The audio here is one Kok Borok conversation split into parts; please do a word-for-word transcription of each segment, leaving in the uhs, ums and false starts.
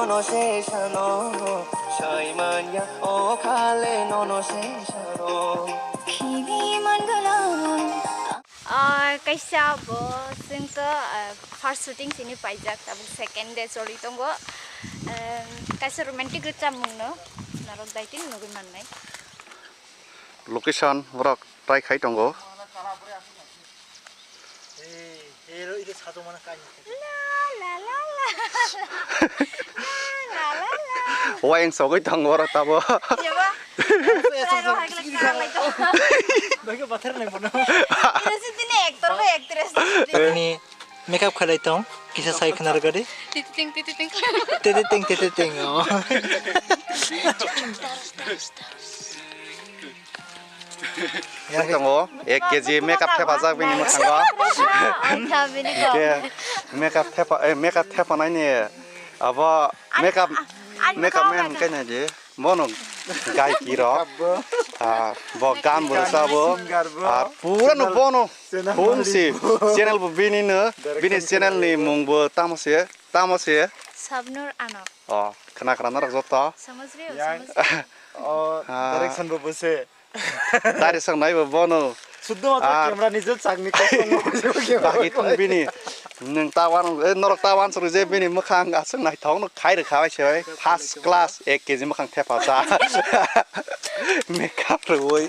Nono se sano, sai manya o khale nono se sano. Khibi man gala. Ah, kaisa bo chwngto, ah, first shooting sini paijak, tabuk second day choli tongo. Em, kaisa romantic rwchapmung no narok daitin nugwi mannai. Location borok try khai tongo. La, la, la, la. La, la, la. Wayang sogwi tongo oro tabo. Jeba. Bai khe bathar nai bono. Ini sih tini actor bai actress. Ini makeup khalai tong, kisa sai khna rwgadi. Tititing, tititing. Tititing, tititing, oh. Yang tongo, ek K G makeup thepajak bini mwkhango. Ang kha bini kok. Ke makeup thepa, eh, makeup thepanai ni abo makeup, ani makeup kok man ani. Khe nai di. Bono gaiki rok. Ah, bo gan bo rwchabo. Singer bo. Ar pura no bono. Channel phung si. Channel bo bini no. Direction bini channel ni mung bo tamo se, tamo se. Sabnur Anok. Oh, khna khna norok joto. Samajrio, yang samajrio. Oh, ah. Direction bo bose. Tari song nai bo bono. Suddo ma ah. Camera ni je chakni kosong mo je camera. Bagi thung bini. Nung ta wan, eh, norok ta wan song je bini mwkhang aswk naithok no khai rwkha bai se bai. First class ek K G mwkhang thepa cha. Makeup rwui.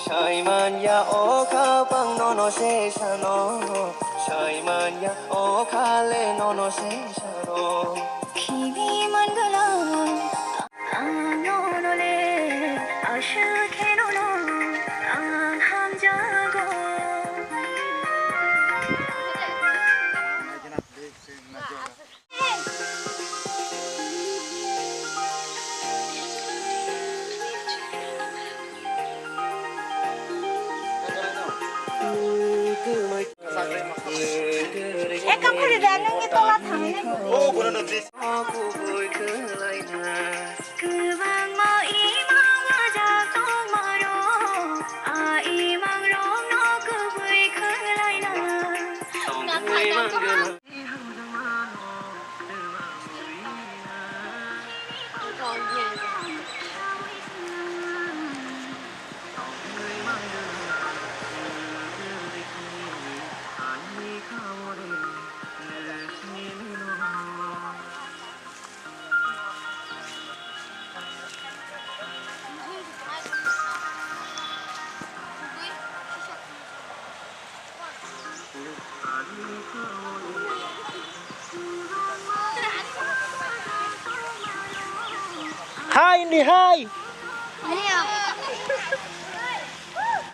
Saimanya o kha pang nono se sano, saimanya o kha le nono se sano. Khibi man gala. Ang nono le aswk khe nono ang hamjago. Ekam phari de, nungni tola thangni. Kwbangma imang wajak tongmaro, a imangrokno kubui khwlaina. Hai, ni hai.